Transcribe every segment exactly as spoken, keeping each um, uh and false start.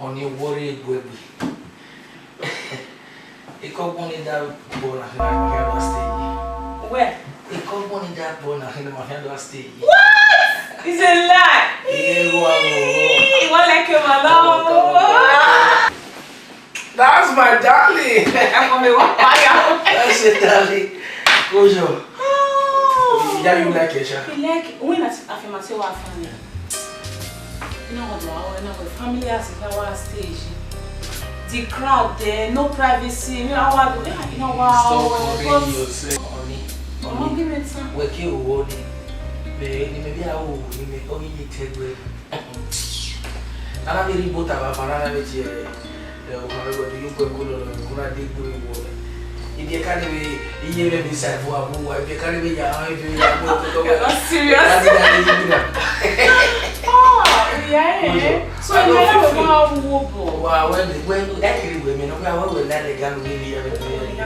Ọni worry egbe egbe. Ekọgbọn ni da bọ na khin ma khian do stage. Where? Ekọgbọn ni da bọ na khin ma khian do stage. What? It's a lie. Iye wa wo. Wọ́n lẹ́kẹ̀ẹ́ wà lọ́wọ́. That's my darling. Ẹ mọ̀ mi wọ́n payá. That's a darling. Kojo. Oh. Yeah, you like it, sha? You like it? When I, I feel myself, I find it. You know what, wow, you know what, family has to our stage. The crowd there, no privacy. You know what? You know, wow. Stop worrying yourself, honey. Come on, give me some. Wẹ ke wo ni. Mẹ ni mẹ bi a wo ni mẹ, ọ ghi ye tẹgbẹ. Ana vbe rhie ibota vbe avan na, ana vbe tie, eh, okhuo vbe wẹ do ye ugbẹn ko lọlọ, ko na de gbe vbe wọ. Ibiẹka ni vbe iye mwẹ vbe sa ẹvbo avbe uwa, ibiẹka ni vbe ya, ivie ya mu ẹvbo tọ. You're not serious. That is that is it. Oh, yeah, yeah. So, I you don't know feel how we go. Wa, when, when, I agree with me, no, I will not let go of me, I will do it.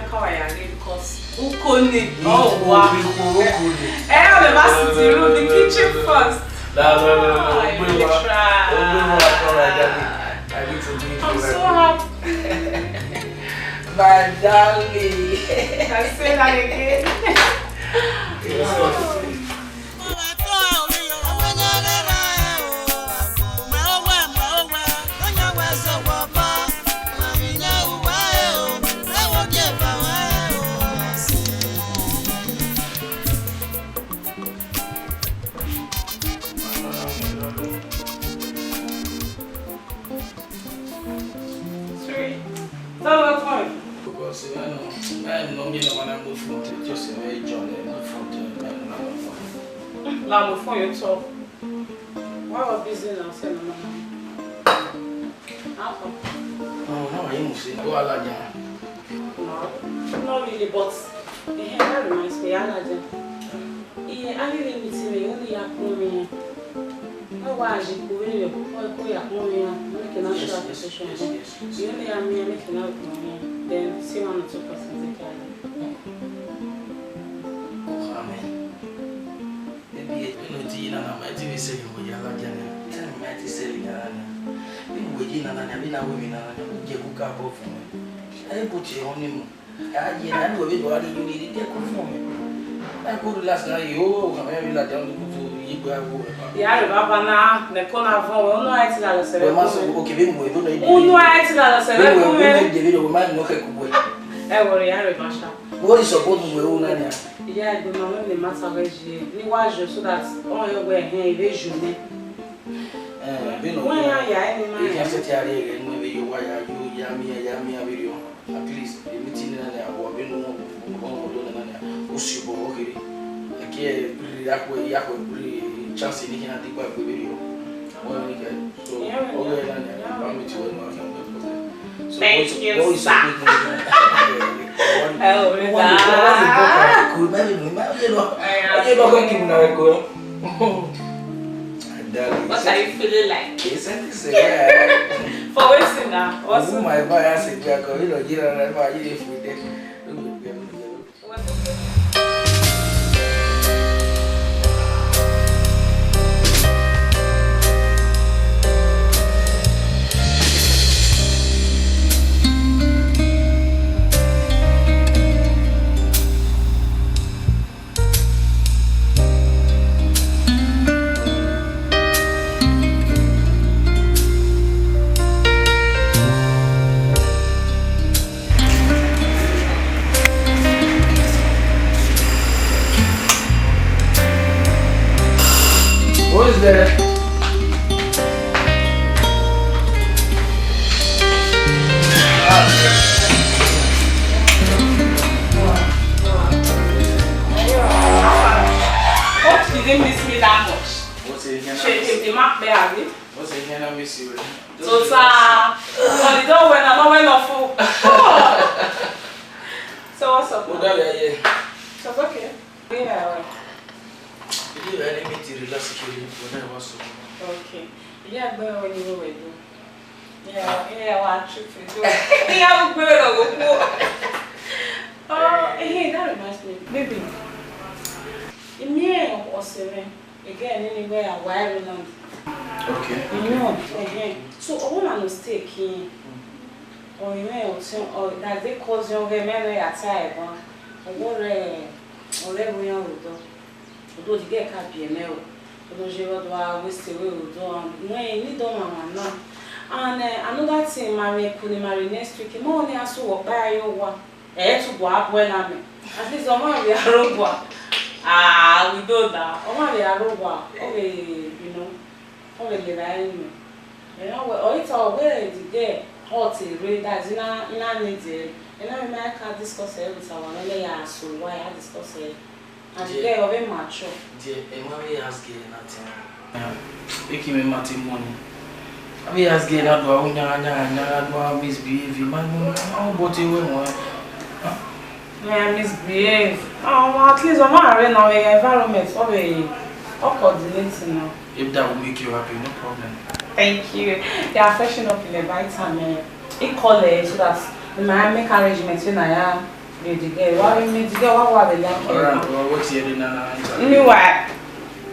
Because Ukoni. Oh, wow. Ikpo, ikpo, ukoni. Eh, all of us in the room, the kitchen first. No, no, no, no. Ah, ogbe wa, ogbe wa, come like that. I need to do it. I'm so happy. My darling. I say that again. Yes, sir. Sorry. Tell me what. Because, you know, I know me, no one, I'm good for it. Just a very John, I'm good for it. I'm not good for it. Now, before you talk, why was busy now? Say no, no, no. How come? Oh, how are you, Musi? Go, Alaja. No, not really, but, eh, that reminds me, Alaja. Iye, a ghi vbe meet mwẹ, I only ya kpọnmwẹ iran. Wẹ wa ye ikpo vbene ọ ko ya kpọnmwẹ iran, make a natural application. Yes, yes, yes, yes. I only ya miẹn, make a natural application. Then, see one or two percent take care. Oh, amen. Maybe, you know, the, you know, my T V selling with your larger now. Tell me, my T V selling your larger. Maybe we didn't know, maybe now we know, we get cook up for me. I put your honeymoon. Aye, na ni wẹ vbe do gha rhie iyori rhie ẹko fun mwẹ. Na ko relax na ye, o, o khama iran vbe ladian, o kutu ye egbe agbo ẹre. Ya rre baba na, ne ẹko na vọn wẹ, unu a i te gha lọsẹ vbe ẹko mwẹ. Wẹ ma sẹ, okay, vbene wẹ do nọ unu a i te gha lọsẹ vbe ẹko mwẹ. Vbene wẹ de vbene wẹ ma nọ khẹ ẹko wẹ. Ẹ wọrọ ya rre ba sha. Wẹ i support wẹ o na nia. Iya ẹgbẹ ma mwẹ ne ma ta wẹ ye, ne I wa yo so that ọ rẹn wẹ ẹhẹn, I vbe yo nẹ. Eh, vbene wẹ ya ya ẹre ni ma. I khian sẹ te a rhie ẹghẹ ne wẹ vbe yo wa ya yo, ya miẹn, ya miẹn vberriọ. At least, e meeting na nia, wa vbe nu, wa do na nia, o si obọ vbe ọ kherhe. Ẹki ẹ, ya khuẹ, ya khuẹ, chance ni khian degba egbe vberriọ. Wa ni kẹ, so, ọ ghe na nia, I meet you when I can. So, thank you, sir. What are you feeling like? It's a, it's a, yeah. For wetin now? What's my boy? I said, yeah, come, you know, you know, you dey for there. Who is there? Hope you didn't miss me that much. What's it again? Shey, you did not pay, abi? What's it again? I miss you. Total. But you don't win, I don't win no fool. So what's up? What are you here? It's okay. Yeah, all right. You really need to relax, actually, when I was so. Okay. Yeah, but when you were do. Yeah, yeah, I want you to do. Yeah, we go to go. Oh, hey, that reminds me. Baby, in me or seven. Again, anywhere I wear it on. Okay, okay. No, ẹhẹn. So, ọvbọna ne ọ stay kin, ọ i mwẹ ọtẹn, ọ, that day cousin ọghẹ mẹ ne ya ta ẹban. Ọwọ rẹ, ọ rẹ ẹvbo iran rre odọ. Odọ Odjigẹ ka biẹ mẹ o. Odọ ye vbe ọdọ a wẹ se wẹ odọ a, wẹ ni dọ mwa mwa na. And, eh, another thing, ma mwẹ eko ne ma rre next week, ma ọnii a sẹ uwẹ ọkpa ya ye owa. Ẹ i tu gua buẹ na mẹ. At least, ọ ma vbe aro gua. Ah, we do that. Ọ ma vbe aro gua. Ọ vbe, you know, ọ vbe lele ẹre nẹ. Ẹ na wẹ, ọ i ta wẹ the girl hot rre, that is na, na need ẹ. Ẹ na, ma ka discuss ẹ with our mẹ ya so why I discuss ẹ. And the girl ọ vbe mature. Dear, ẹ ma vbe ask girl nothing. Eke mwẹ ma te mu ọnii. A vbe ask girl na do a ru yanga yanga yanga, do a misbehave. Ma, ma, ma, but e wẹ wọn. Huh? Yeah, misbehave. Oh, well, at least, ọ ma rre na, vbe environment, ọ vbe, ọ coordinate na. If that will make you happy, no problem. Thank you. Yeah, freshen up in the right time, eh. He call her so that we might make arrangement when I am with the girl. Why we meet the girl? What, what we like? Alright, well, what's your dinner now? Meanwhile,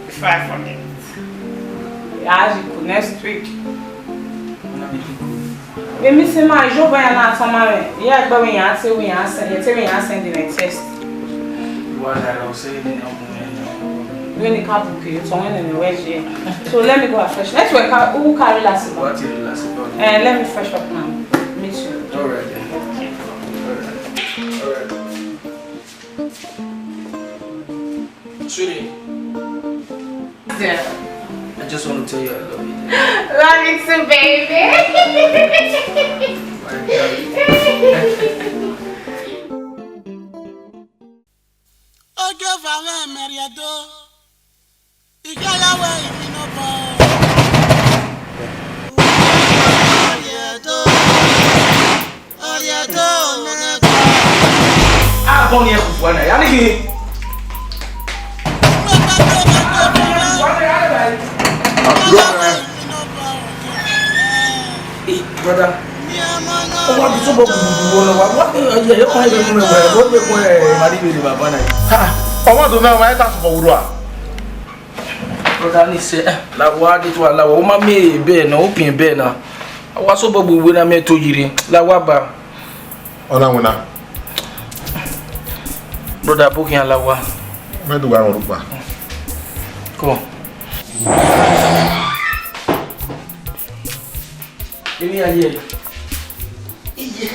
five for me. Yeah, as you could next week. When are we doing? Vbe mẹ sẹ ma, iyobọ iran na tama mwẹ, iran gbe wẹ iran te wẹ iran send, te wẹ iran send the test. Why that I was saying, you know, man, you know. Vbene I ka book you, so when they were here. So let me go and fresh. Let's work out. Who can relax it? What you relax it? Eh, let me fresh up now. Meet you. All right then. All right. All right. Sweetie. Yeah. I just want to tell you I love you. Love you too, baby. My darling. Ojo va mwẹ mẹ rhie do, I gha ya wẹ I vbe nọ bọ. Agbọn ni ẹkhufu na, ya ni khin. Brother, ọ wa do sobọ gbugbugbu ne wa, wa, ye, ye, ọkàn yẹn mu mẹ wẹ, wọ́n yẹ kó ẹ, màdí bèrè bàbá náà. Ha, ọmọ tó náà, wọ́n yẹ ká sọ̀kọ̀ wúrọ̀ à. Brother, ni sẹ, la wa de to la wa, o ma mi ebe na, o pin ebe na. A wa sobọ gbugbugbu na mi to yiri, la wa ba. Ọ na winna. Brother, book yan la wa. Mẹ do wa run rukpa. Come on. Emi aye. Iye.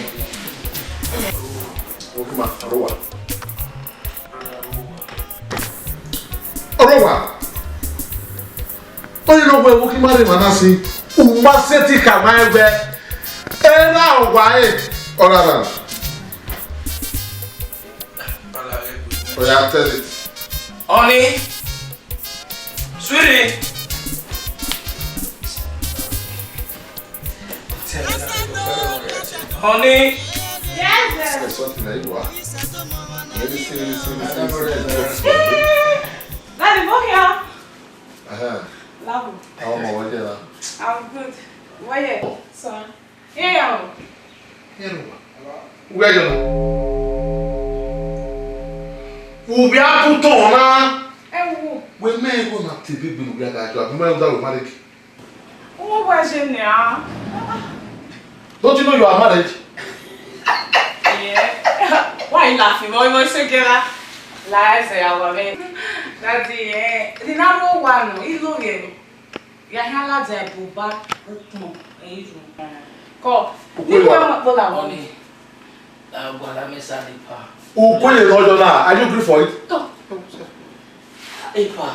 Okima, ọrọwa. Ọrọwa. Ọ ni nọ wẹ Okima rre emwa na sin. U ma sẹtin khama ẹn wẹ, erha uwa ẹre, ọ rara. Oya, tell it. Honey. Sweetie. Honey. Yes, sir. Say something like what? Let me see, let me see, let me see, let me see. Daddy, look here. Uh-huh. Love. How am I? What you? I'm good. What you? Son. Iran. Iran. Uwẹ yọ. Ubi a put on na. Ẹ wo. Wẹ mẹ ẹ na te ebe gbenu ubi a gha yọ, abi mẹ da wẹ marriage. Uwẹ wẹ je nẹ a. Don't you know you are married? Yeah. Why you laughing? Why you say gẹra? La ẹsẹ ya wa mẹ. Daddy, eh, the number one, no, he look him. Ya hia ladian buba ukpọn ẹre yu. Kọ, Ukwele. Ni wẹ mọ kpo la wọ. Honey, agbala mẹ sa de pa. Ukwele ne ọ yọ na, are you gree for it? Tọ. Epa,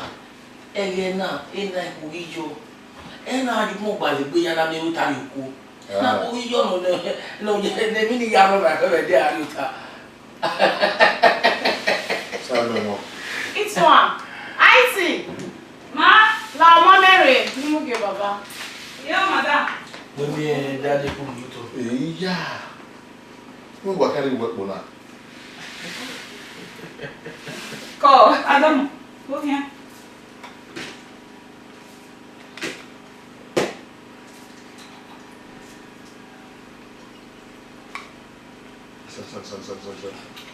ẹghẹ na, ena ikhu ghi yọ. Ena ju mọ gbalẹ egbe ya na miẹn ota rrie oko. Ah. Na kughi yọ nọ nẹ, nọ yẹ ne emwi ni ya rrọọ vbe ẹdẹ a rrie ota. Salome. It's one. Auntie. Ma, la ọmọ mẹ rre, ne I mu gie baba. Yeah, madam. Wẹ miẹn daddy kunu otọ. Eya. Wẹ wa kari wẹ kpo na. Kọ, Adamu, go here.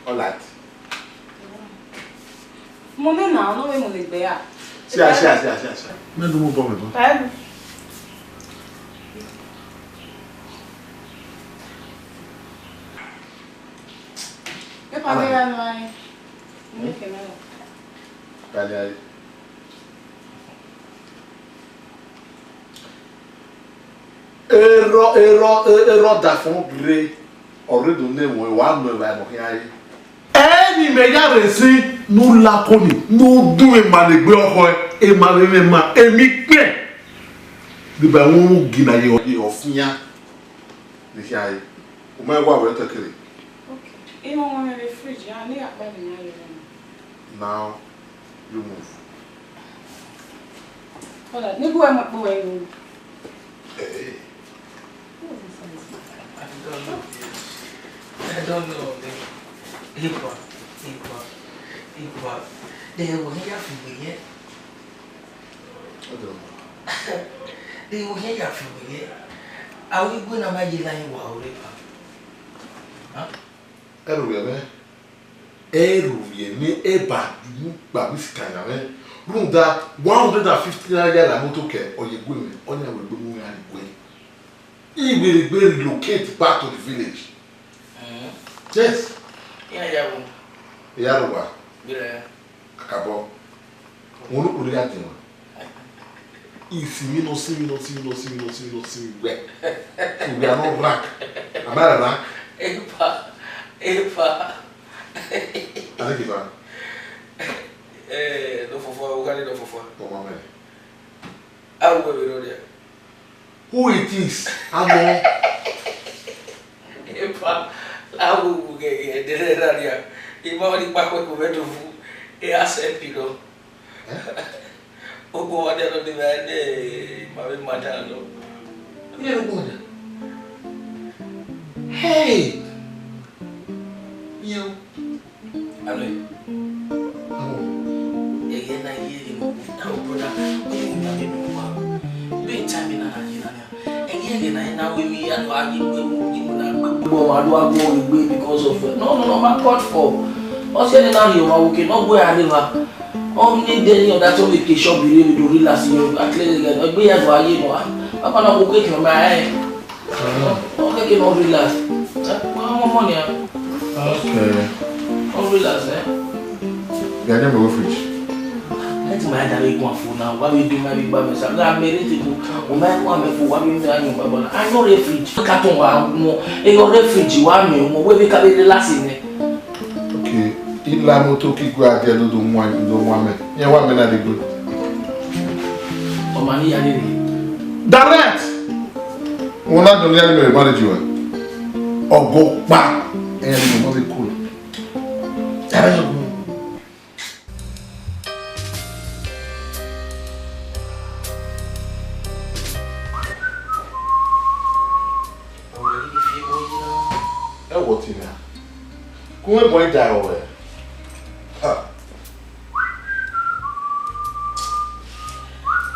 All right. Mo nena, no we mo le gbe ya. Sia, sia, sia, sia, sia. Me do mo bo me bo. Bye. Amẹ ya nọ ae. Neke na. Daniel. Erọ, erọ, erọ dafọn gre, ọ rre do ne ẹmwẹ, wa nọ evba ẹmwẹ khian re. Ẹ ni mẹ ya rre sin ne u la ko ni, ne u dun emwa ne egbe ọkhọe, emwa vbe mwẹ ma, emwi kpẹn. Deba ẹmwẹ unu gi na ye ọfian. Ni khian re. U ma wa wẹ tẹ kere. Okay. Inu ọmọ mwẹ vbe fridge, a ni akpa vbe na ye. Now, you move. Hold on, nigga, where my boy? Hey. Who is this one? I don't know. I don't know. Epa, epa, epa. They will hear from me yet. I don't know. They will hear from me yet. Are we going to make you like you are already? Huh? Ẹrhovbiẹ mwẹ, ẹrhovbiẹ mwẹ, eba mu kpa vbe sikanya mwẹ. Rhunmwuda one hundred and fifty naira ya la moto kẹ ọ ye gue mwẹ, ọnii wẹ egbe mu mwẹ a ni gue. I will be relocate back to the village. Mm. Yes. Iran ya wu. Iya ro wa. Gbere. Kakabọ. Wọn ló kpolo ya dẹn wọn. Ìsinmi nọ, sinmi nọ, sinmi nọ, sinmi nọ, sinmi nọ, sinmi wẹ. So we are not rank. Am I rank? Epa, epa. I think if I. Eh, no fofo, we got no fofo. Come on, man. I will be there. Who it is? Amọ. Epa, la wu ghẹghẹ, ẹdẹrẹ ra ria. Ima ọnii kpakpa ẹko vbe Ẹdo vu, e a sẹ ẹpilọ. Eh? Ogun wa dia nọ de vbe ne ima vbe ma dan nọ. Iye ogun wa dia. Hey! Iye o. Alo. Alo. Ẹghẹ na ye ẹghẹ ne ọ without brother, ọ ye without me no wa. Be time na na ye na nia. Ẹghẹ ẹghẹ na na wẹ mi ya do a ye gbe mu, ye mu na gbe. Gbe ọmwa do a gbe ọmwa gbe because of, no, no, no, ma called for. Ọ si ẹre na rhie ọmwa wo ke ne ọ gu ẹre rre evba. Ọ ni de ni ọ da tọ vbe ke shop rre vbe do relax yo. A clear ẹghẹ, egbe ya do a ye nọ a. Papa na wo ke ke ọmwa ẹre. Ọ kẹkẹ nọ relax. Ẹ, wẹ ọmọ ọmọ nia. Okay. Ọ relax, ẹ. Bia ne mẹ wo fridge. Ẹ ti ma ya da vbe guan fo na, wa vbe do ma vbe gba mẹ sa. Gha mẹ re te ko, o ma ko amẹ fo, wa vbe mẹ ayọn baba na. Ayọn rre fridge. Ka tọn wa wọn, e yọ rre fridge wa mẹ wọn, wẹ vbe ka vbe relax nẹ. Okay, I la moto ke I gu a dia do do wan, do wan mẹ. Iran wa mẹ na de gbe. Ọmọ ni ya rere. Direct! Wọn na dọn iran ni mẹ marriage wẹ. Ọgọ kpa, iran ni mẹ marriage cool. Direct. Ẹ wọ ti na. Kun ẹbọ da ẹre. Ha.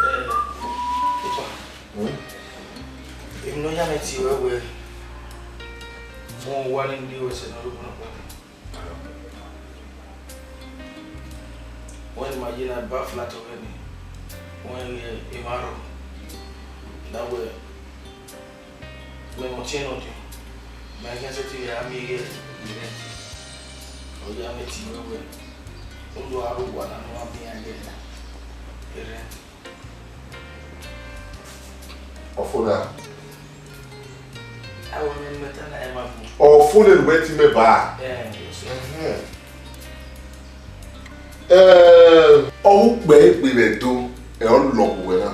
Eh, Epa. Hmm? Emwi ne ọ ya mwẹ tie ruẹ wẹẹ, mẹ wa ne I rhie ruẹ sẹ ne ọ rre obọ na kpa. Wẹ ne ima ye na ba flat ọghẹe nii, wẹ ghe emwa rrọọ, da wẹ mẹ mwẹ ọtiẹn ne ọdiọn, mẹ i khian sẹtin vbe a miẹn ighe rent. Ọ ya mwẹ tie ruẹ wẹẹ, rhunmwuda aro owa na ne ọ wa miẹn iran ighe rent. Ọfo na. Aro ne mẹ ta na, ẹ ma bu. Ọfo ne wẹ ti mẹ ba. Eh, yes, sir. Ẹhẹn. Eh, ọ hu kpẹ egbe vbe Ẹdo, ẹ ọ lọghọ uwẹ na.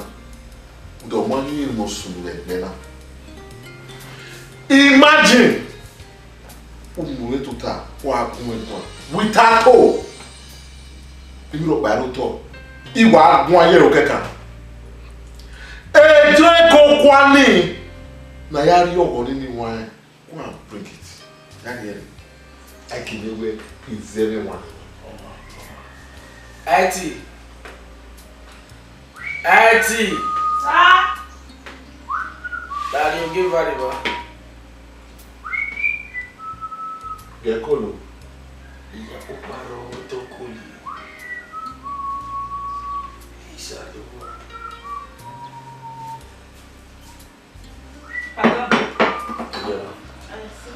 Rhunmwuda ọ ma yin emwi ne ọ sunu vbe ẹgbẹ na. Imagine! Unu re tota, wa gun ẹguae. Without hope. Emwi rhọkpa ẹre otọ. I wa guan ye ẹre okẹkan. Edo eko kua ni, ne a ya rhie ọghọ ni ni wan, go and bring it. Ya rhie ẹre. I can never preserve one. Aunty. Aunty. Sir. Daddy, you give her the bar. Gẹ kolo. Iya, ó parọ́ tó kò lè. Ìṣàlùwà. Pardon? Yeah. I see.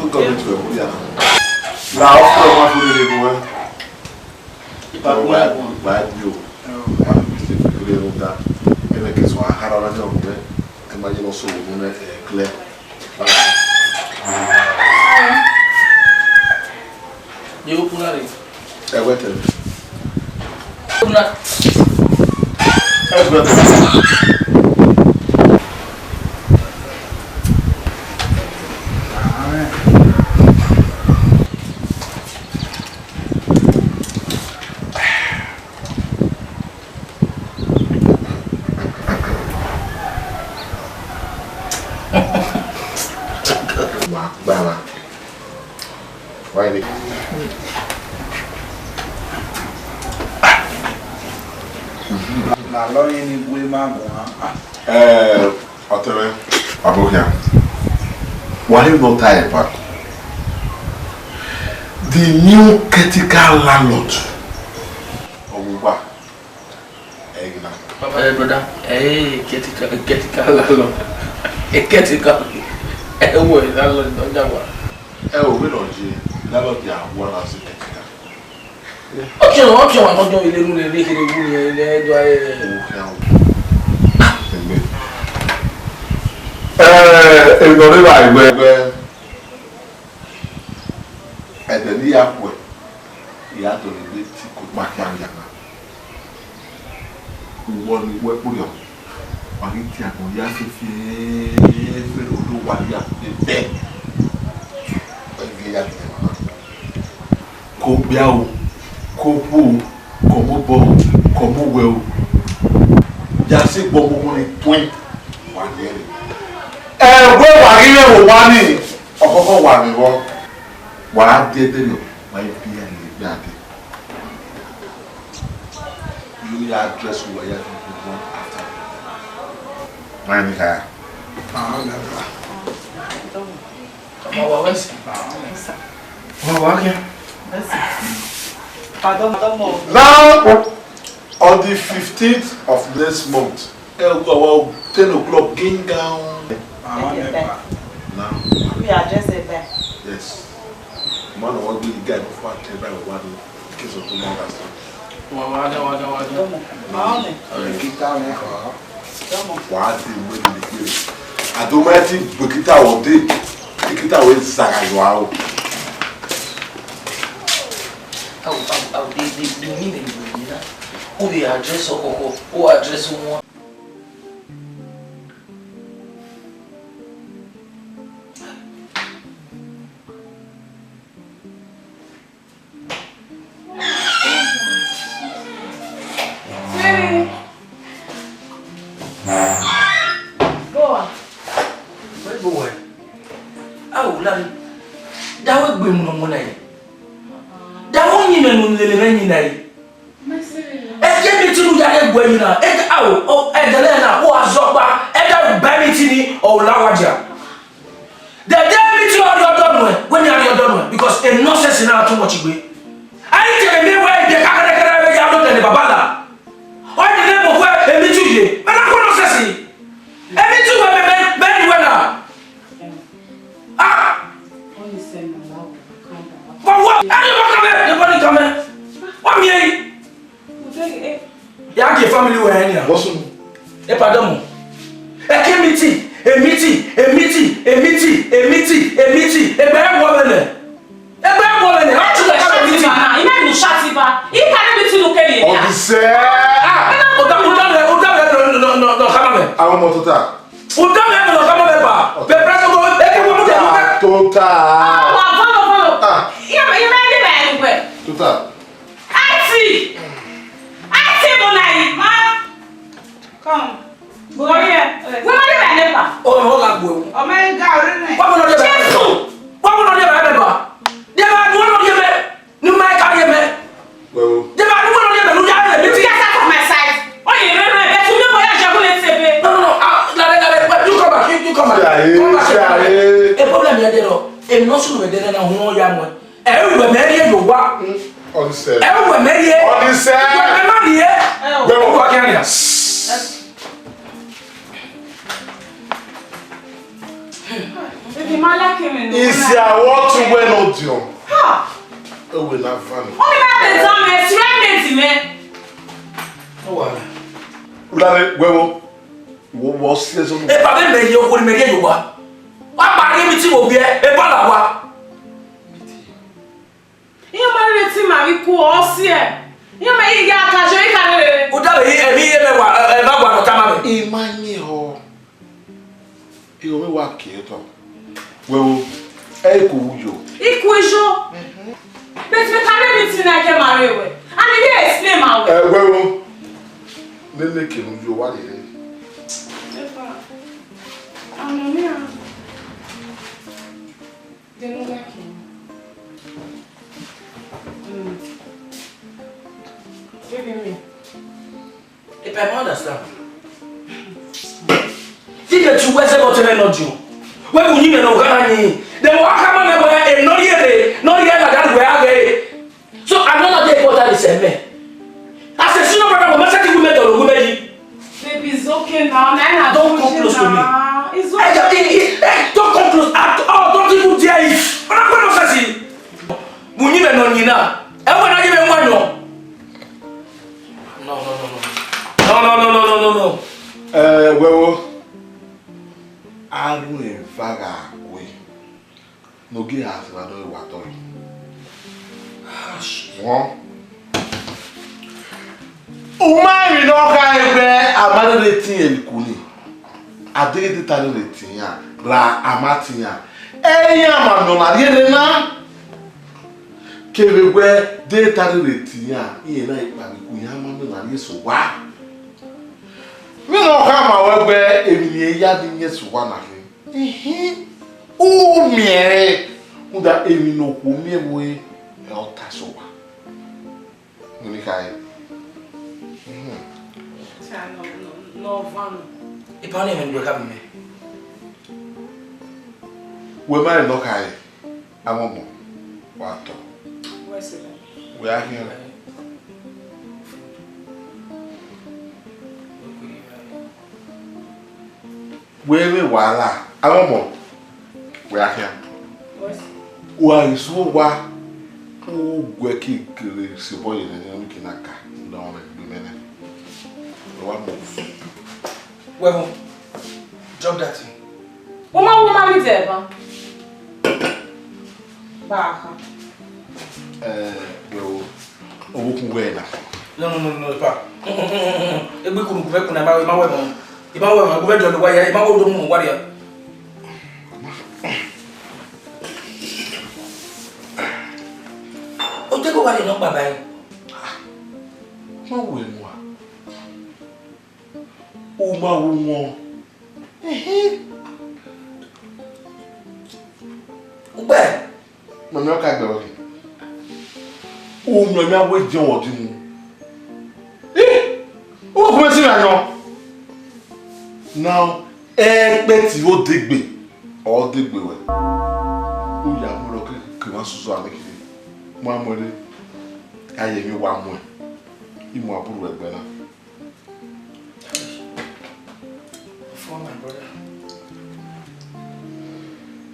Local government wẹ mudia. La ọkọ ma fo lele mu wẹ. Ipa wa wa bio. Wa bi se fo lele da. Ene ke so ahara na ni ọmọ wẹ. Ẹ ma ye lọ so mu ne clear. Ye okun na re. Ẹ wẹ tẹ. Okun na. Ẹ wẹ tẹ. Na lọ yin ni gue ma guan. Eh, ọtẹn mwẹ, Abokia. Wa he nọ ta ẹba. The new caretaker landlord. Ọmọ uwa. Ẹ ghi na. Papa, eh, brother, eh, caretaker, caretaker landlord. Eh, caretaker. Eh, wo, landlord, don't jagua. Ẹ o, vbene ọ ye, landlord ya wa na si caretaker. Ọkiọma, ọkiọma, ọjọ ile nu le, le kere wu ni, le do aye. Ẹgbẹ. Eh, emwi ne ọ rre evba ẹgbẹ, ẹgbẹ. Ẹdẹ ne I ya khuẹ, I ya dọlegbe te ikokpa khian ya na. Uwẹ ne uwẹ kpurriọ, wa ghi tie agbọn ya fiẹnfiẹn, do wa ya fiẹnfiẹn. Wa ghi ya fiẹnfiẹn. Ke okpia o, ke okhuo o, ke ọmọ obọ o, ke ọmọ uwẹ o, ya sẹ egbe ọmọ ọmọ ne tuẹn, wa ye ẹre. Ẹwe wa ghi mwẹ vbe owa nii, ọkhọkhọ wa mwẹ vbọ, wa de ẹdẹrriọ, wa i biẹ ẹre egbe a dee. You ya address uwa ya fi one after the other. Why me kaya? Ah, never. Ọmọ wa wẹ sẹ. Ọmọ wa kẹ. Now, on the fifteenth of next month, ẹ gua wa ten o'clock, ging down. Now. We address it there. Yes. Man, I want to be the guy before I tell everybody what to do. In case of tomorrow, that's all. Wa, wa, wa, wa, wa. Come on. Come on. All right. Wa de wẹ ni gbe. Adoma ti gbekita wọ de. Ikita wẹ zaga yọ aro. Aw, aw, aw, the, the, the meaning of it, you know? Who dey address Okoko? Who address one? Go on. Where go where? Aw, Larry, da wẹ gbe mu nọ mu na yi. Da wẹ yin mẹ nu lele mẹ yin na yi. Ẹkẹ mi ti nu ya ghe gbe yin na. Ẹkẹ, aw, ẹdẹ na, u a zọ kpa, ẹdẹ ba mi ti ni, ọ la wa dia. Dẹdẹ mi ti ọ rhie ọdọ nuẹn, wẹ ne a rhie ọdọ nuẹn, because e nonsense na too much gbe. A i te mẹ wẹ ide ka kẹrẹkẹrẹ vbe ya do tẹne baba la. Ọ ni ne mo wẹ emi tu ye, mẹ na ko nonsense. Emi tu wẹ mẹ, mẹ, mẹ ni wẹ na. Ah! What you say, my love? Calm down. But what? Anybody come here? Anybody come here? What me? Ya gie family wẹ ẹn nia. What's wrong? E pardon mo. Ẹkẹ mi ti, emi ti, emi ti, emi ti, emi ti, emi ti, egbe ẹvbo vbe nẹ. Egbe ẹvbo vbe nẹ. A ti wẹ short ba na, I mean short ba. I ka ne mi ti nu kere ya. Ọdisẹ. Ah, ọdọ, ọdọ mẹ, ọdọ mẹ nọ, nọ, nọ, nọ, kama mẹ. Àwọn ọmọ tó ta. Ọdọ mẹ nọ, kama mẹ ba. Bẹ press mo, e ke mo mo de mo. Tó ta. Ah, wa follow, follow. Ah. Iye ma, iye ma, iye ma, iye ma. Tó ta. Auntie! Auntie Monayi, ma! Come. Go here. Wẹ ma de ba neighbor? Ọ, ọ gha gbe o. Ọmọ ẹ ga ọrẹ nẹ. Wẹ ma nọ de ba? Jesu! Wẹ ma nọ de ba neighbor? De ba, wẹ nọ de ba? Ne u ma ka ye mẹ. Wẹ o. De ba, wẹ nọ de ba, ne u ya mẹ, mi ti. Get out of my sight. Oh, you remember that? You know what I should say? No, no, no. Ah, Larry, Larry, wait, you come back. You, you come back. Jare, come back. Jare. E problem ya de no. E no sunu de na hu ya mo. Ẹ wẹ mẹ rhie ye owa. Ọdisẹ. Ẹ wẹ mẹ rhie. Ọdisẹ. Wẹ mẹ ma rhie. Wẹ mọ wa kian nia. Ebi ma la kẹmẹ nọ. Isi awọ tu wẹ nọ diọn. Ha. Ewe na va nọ. Ọ ni ma bẹ zan mẹ, sira mẹ di mẹ. Ọ wa. Wulare wẹwo. Wo wo si eso. E ba be mẹ ye okhuo ni mẹ rhie ye owa. Wa kpa rhie mi ti wo biẹ, e ba la wa. Iran ma rere te ima vbe ku ọ si ẹ. Iran ma ya ka jọ ika rere. U da vbe emwi ye mẹ wa, ẹ, ẹ, ma wa nọ tama mẹ. I ma yin họ. Irun mwẹ wa kie tọ. Wẹ o, ẹ i ku yo. I ku yo. But me ka ne mi ti na ke ma re wẹ. And he explain ma wẹ. Ẹ wẹ o. Nene ke nu yo wa rere. Epa. Amọ mi a. They don't like him. Mm. Baby me. I don't understand. Ti ke tu wẹ zẹ vbe ọtẹn mwẹ nọ diọn. Wẹ bu uyinmwẹ ne ọ gha na yin. Then wa khama mwẹ wẹ, e nọ rhie rre, nọ rhie ladian wẹ a ghe. So another day important is a man. As a senior brother, we must take women to the women. Baby, it's okay now. Now I Don't come close to me. It's okay. Hey, don't come close at all. Don't even dare it. Ọna kpẹ nonsense. Mu uyinmwẹ nọ yin na. Ẹ wẹ na ye mwẹ nọ. No, no, no, no. No, no, no, no, no, no, no. Eh, wẹ wo. Aro eva gha kue. Ne ogie a sẹ vbe adọghe wa tọ yi. Wọn. U ma emwi ne ọ khare wẹ a ma rherhe tie ẹre ku ni. A deghẹ de ta rherhe tie iran, ra a ma tie iran. Ẹ i iran ma nọ na rhie rre na. Kevbe wẹ de ta rherhe tie iran, irẹn na i kpao ku iran ma nọ na rhie sẹ owa. Vbene ọ khama ruẹ wẹ emwi ne irẹn ya ni miẹn sẹ owa na khin. Ihin, u miẹn ẹre, rhunmwuda emwi ne okhuo miẹn vbe ore, ẹ ọ ta sẹ owa. Nene I khare. Mhm. Cha nọ, nọ, nọ van nọ. Ipa ọnii mwẹ ne uwẹ kha bu mẹ. Wẹ ma rẹn ne ọ khare, amọmọ, wa tọ. Wẹ sẹ. Wẹ a khian. Wẹ vbe wa la, amọmọ, wẹ a khian. Wẹ sẹ. Wa ghi sẹ owa, u guẹ ke kere sẹ obọ ye nẹ, ne ọ ke na ka, ne ọ mwẹ gbe mẹ nẹ. Wẹ wa move. Wẹ vbo? Drop that thing. Wo ma, wo ma rhie ẹre ban. Ba a kha. Eh, bro, ovbokhan wẹ na. No, no, no, no, pa. Egbe ikunu gu mwẹ kuna, ima, ima wẹ mọ. Ima wẹ mọ, gu mwẹ dọlọ wa ya, ima wẹ odo mu wa ria. O te ko wa ria nọ kpa ba ẹre. Ma wẹ mwa. U ma wu wọn. Ehe. Ugbẹ. Mami ọ ka gbe ọghe. U miẹn mẹ wẹ jẹn wọ di mu. Ih! U khuẹ si ra yọ. Now, ẹkpẹti odegbe, ọ degbe wẹ. U ya mu rọ ke ke wa susu ame kiri. Mu amuẹn re. A ye emwi wa muẹn. I mu aburhu ẹgbẹ na. For my brother.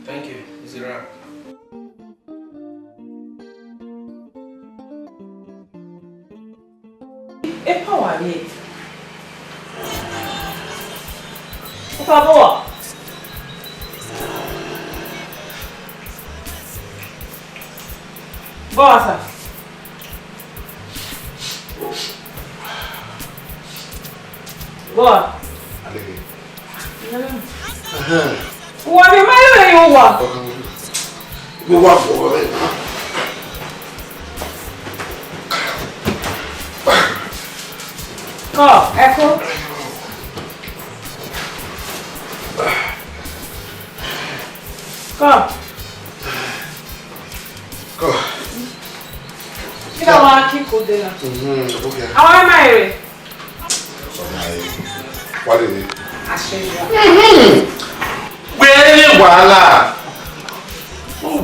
Thank you. It's a wrap. Epa wa rrie. Epa bọ wa. Bọ wa sa. Bọ wa. Adeke. Ẹhẹn. Uwa ni ma rẹn yo wa. Vbe wa fo ọvbẹ na. Kọ, ẹko. Kọ. Kọ. Kí ló wá kí kò dé náà? Mhm, okay. Àwọn ẹ̀ máa èrè. Wale ni. Àṣẹ ìyá. Wẹ́rẹ́ wàhálà.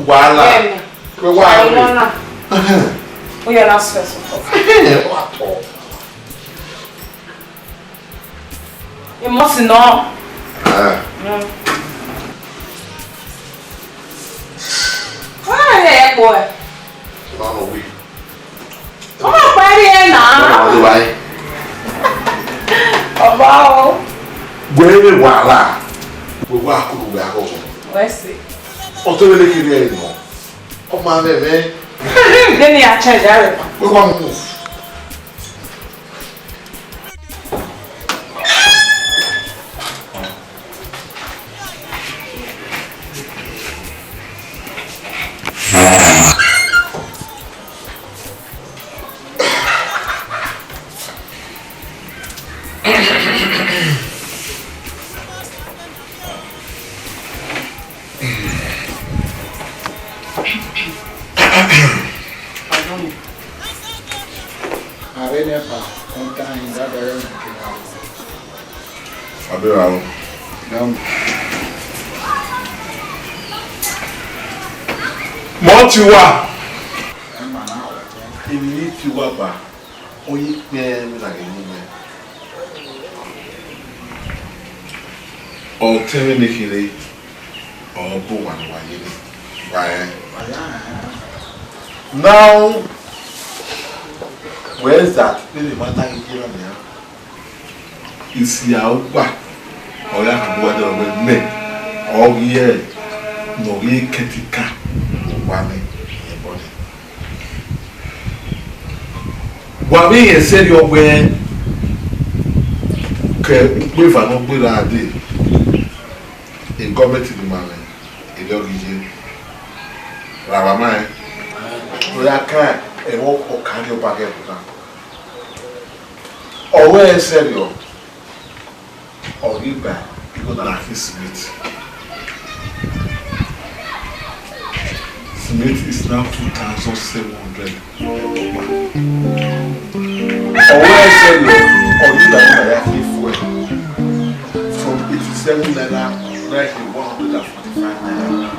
Wàhálà. Bẹ́ẹ̀ni. Wẹ́ wá rí. Àwọn náà. Ó yẹ lásán ẹ̀sùn kan. Wà á tọ̀. Emosi nọ. Ah. Mm. Why ẹ kpọ ẹ? Ọmọ wí. Ọmọ pẹ̀lú ẹ nà. Ọmọ ọdún wáyé. Ọba o. Wẹ́rẹ́ wàhálà. Wẹ́ wá kúrò wẹ́ akọ̀sọ̀. Wẹ́ sí. Ọtọ́ lé kiri ẹ̀ nọ. Ọmọ amẹ mẹ. Then he change everything. Wẹ́ wá move. Avbe NEPA kọntan hin, da bẹghe ne kina. Abiraro. Dam. Mọ ti wa. Emwi ne I ti wa ba, ọ ye ikpẹn vbe na ghe ne mẹ. Ọ tẹn vbene khin re, ọ bu owa ne uwa ye rre, wa rẹn. Now, wẹ zat vbene ma ta ghi ye na nian, isi a ọkpa, ọ ya kha mu uwa dẹ wẹ mẹ, ọ ghi ẹ ne ọ ghi kẹtika owa nẹ, ẹbọ nẹ. Wa vbe rẹn sẹrriọ wẹẹ, ke ukpeva ne ọ gbe ra dee, e gọọmenti ne ima mwẹ, erriọ ghi ye, ra vba ma rẹn. Ọ ya kan ẹmwẹ ọkariọba ghẹ ẹvbo na. Ọ wẹẹ sẹrriọ, ọ ghi ba igho na khin Smith. Smith is now two thousand seven hundred. Ọ wẹẹ sẹrriọ, ọ ghi ba igho na ya khin fuel. From eighty-seven naira, now to one hundred and forty-five naira.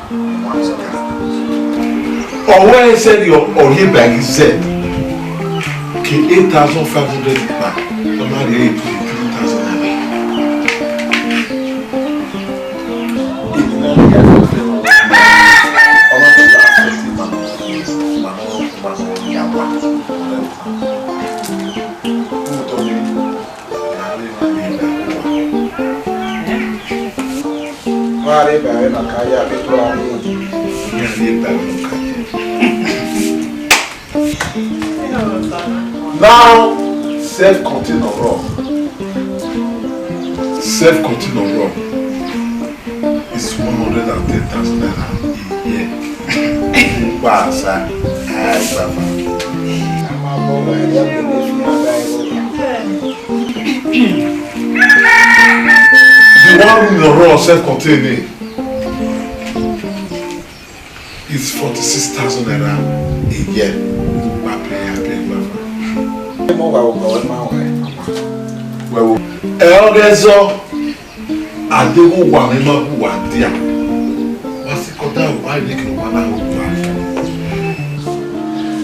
Ọ wẹẹ sẹrriọ, ọ rhie ba ghi zẹ ke eight thousand five hundred kpa, ọ ma rhie twenty-three thousand naira. Wa rre ba ẹre na ka ya, vbe do ra rre. Now, self contain ọrọ. Self contain ọrọ is one hundred and ten thousand naira a year. Upa asa, a gba fa. The one room in ọrọ self contained is forty-six thousand naira a year. Upa pay, a pay gba fa. Mo wa wo, mo wa wo. Wẹ wo. Ẹ ọghe zọ. Adeghẹ uwa mwẹ ma gu uwa dia, wa sikẹ ọdaro, wa rhie ke uwa na ho uwa.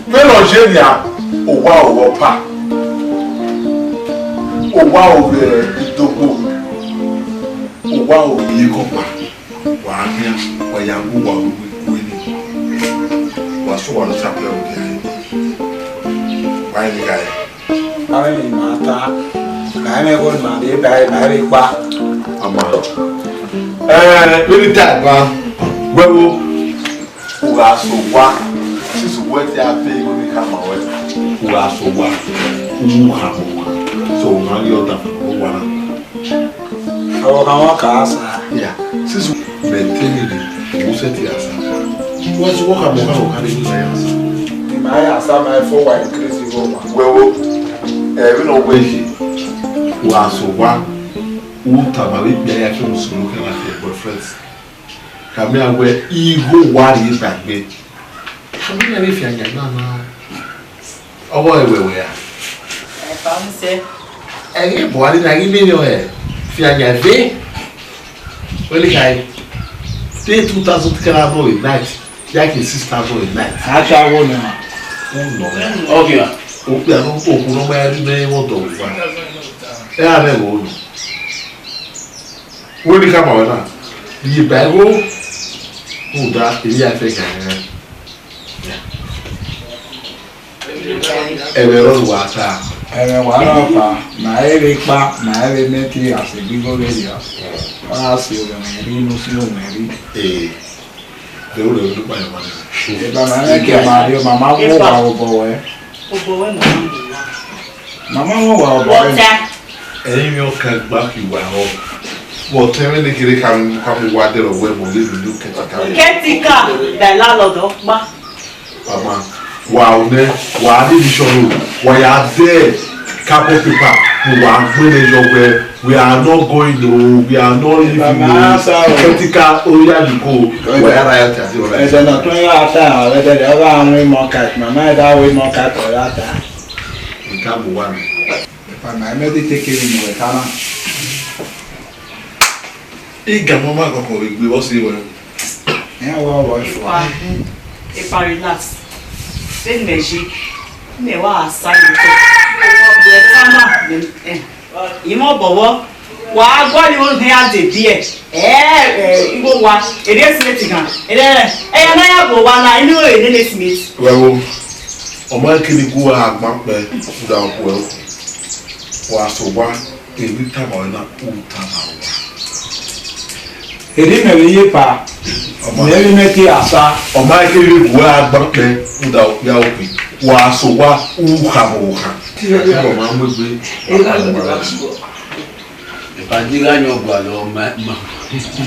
Vbene ọ ye nia, uwa ro vbe ọpa, uwa ro vbe idogbo, uwa ro vbe iyeke ọkpa, wa khian, wa ya gu uwa ru ikue ni, wa sẹ uwa ne ọ sapẹrẹ ogiare, wa rẹn gha re. Avbe emwi ne ima ta, ma mwẹ igho ne ima rhie ba ẹre, ma rhie kpa. Ama. Eh, vbene I ta ba, wẹ wo, u gha sẹ owa, since uwẹ te a pay igho ni khama ruẹ, u gha sẹ owa, u mu khama owa, so u ma ghi ọdafẹn vbe owa na. Ọvbokhan mwẹ ka sa. Ya, since mẹ te mwẹ rre, u sẹtin ya sa. Wa sẹ owa khama owa, u ka rre ne u ya sa. Ne ima ya sa, ma fo wa increase igho ma. Wẹ wo, ẹre ne ọ wẹ yi, u gha sẹ owa, u tama vbe ikpia ya ke mu sunu kẹ na fi boyfriend. Khama iran wẹ igho wa rhie dagbe. Khama iran vbe fian yan na na. Ọghe ẹwẹwẹ ra? Ẹfa mu sẹ. Ẹghẹ Buhari na ghi miẹn ọre fian yan ve. Wẹ ne khae, te two thousand kẹra bro a night, ya ke six thousand a night. A ta wo na. Uno. Okay. Okpia no, okhuo nọ ma ya rhie imẹ vbe ọdọ uwa. Ẹ gha mwẹ vbe unu. Wẹ ne I khama ruẹ na, rhie ba igho, rhunmwuda, emwi ya fẹ gha rẹn. Ẹmwẹ ọrọre uwa ta. Ẹmwẹ wa na ọkpa, ma i vbe kpa, ma i vbe mẹ tie, a sẹ gbe igho vberriọ. Ọ gha si ovbi mwẹ rri, ne u si ovbi mwẹ rri. Ee, de u rre odukpa yọ mwa nẹ. Eba ma mwẹ ke ma rri, ma ma wo wa obọ ruẹ. Obọ ruẹ ma ma wa. Ma ma wo wa obọ ruẹ. Wọta. Ẹrinmwi ọkan gba khin uwa họ. Vbe ọtẹn mwẹ ne kherhe ka mu, ka mu uwa dẹrọ wẹ mẹ ọghe emwi ne u kẹtika. Kẹtika, da landlord ọkpa. Mama, wa nẹ, wa rhie edition ro, wa ya zẹ carbon paper ne uwa gbẹnnẹ yọ wẹ, we are not going o, we are not leaving o. Mama, sa o. Kẹtika, oya you go. Wa ya ra ya ta si ọla. Ẹsẹ na tun ya ta, ẹdẹ de ọgha ru imọ ka, mama ẹdẹ ru imọ ka, ọ ya ta. Ka bu wa nẹ. Epa na, mẹ te take care ni wẹ ka na. Iga mama kọkọ vbe gbe vbọ si wẹ. Ẹ wa wa fua. Epa, relax. Vbene imẹ ye, imẹ wa sa ye otọ. Wẹ ta na, eh, imẹ ọbọvbọ. Wa guọghọ ighẹ a de biẹ. Ẹ, ẹ, igho wa, erriọ estimate ghan. Ẹ, ẹ, ẹyẹ ne a ya bu owa na, inu ore nene estimate. Wẹ wo, ọ ma kiri gu wa agban kpẹ, u da ku ẹre. Wa sẹ owa, emwi tama ọre na, u tama owa. Erriọ imẹ vbe ye epa, ọ ma, mẹ vbe mẹ te asa. Ọ ma kiri gu wa agban kpẹ, u da ya okpia. Wa sẹ owa, u khama okha. Ọ ma mu egbe. Epa, ne I gha yan gualọ, ma, ma,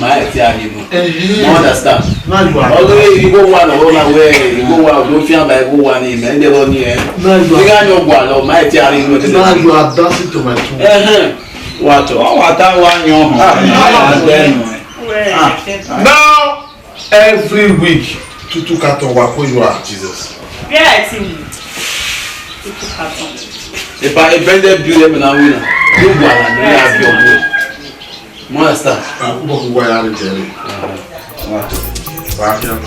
ma ẹtin a rhie nọ. Ẹhẹn. You understand? Na you are. Ọghe igho wa nọ, ọ na wẹ igho wa, ọ do fian ba igho wa ni, mẹ ndẹ vbọ ni ẹ. Na you are. Ne I gha yan gualọ, ma ẹtin a rhie nọ. Na you are dancing to my tune. Ẹhẹn. Wa tọ, ọ wa ta wa yan hàn. Ah. Ah, then. Ah. Now, every week, tutu carton wa ko yo a. Jesus. Where I see you? Tutu carton. Epa, ebẹdẹ bi ẹmwẹ na wina. Yo gualọ ni ya bi ọgbọ. You understand? Ah, u bọ ku wa ya re jẹ re. Wa tọ. Wa fian.